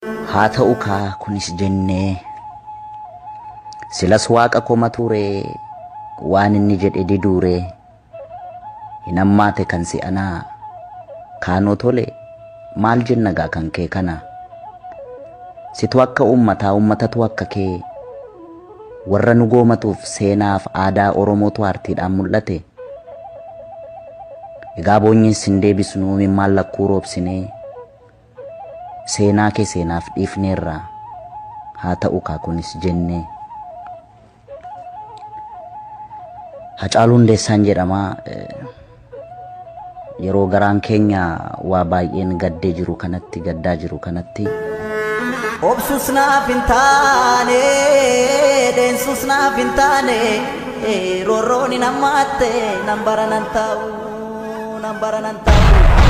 Haa ta'u kaa kunis jennee silas waaqa komaturee waan inni jedhe diduuree hin hammaate kan si'anaa kaanoo tole maal jenna gaa kan kee kana situ akka uummataa uummatatu akka kee warra nu goomatuuf seenaaf aadaa Oromootu aartiidhaan mul'ate. Egaa boonyiin sin deebisnuu mimmaan lakkuu roobsinee seenaa kee seenaaf dhiifneerra haa ta'u kaa kunis jennee. Hacaaluu Hundeessaan jedhama. Yeroo garaan keenya waa baay'een gaddee jiru kanatti gaddaa jiru kanatti. Obsus naaf hin taane, deensus naaf hin taane, roorroon hin hammaatte, nan bara nan taa'u, nan bara nan taa'u.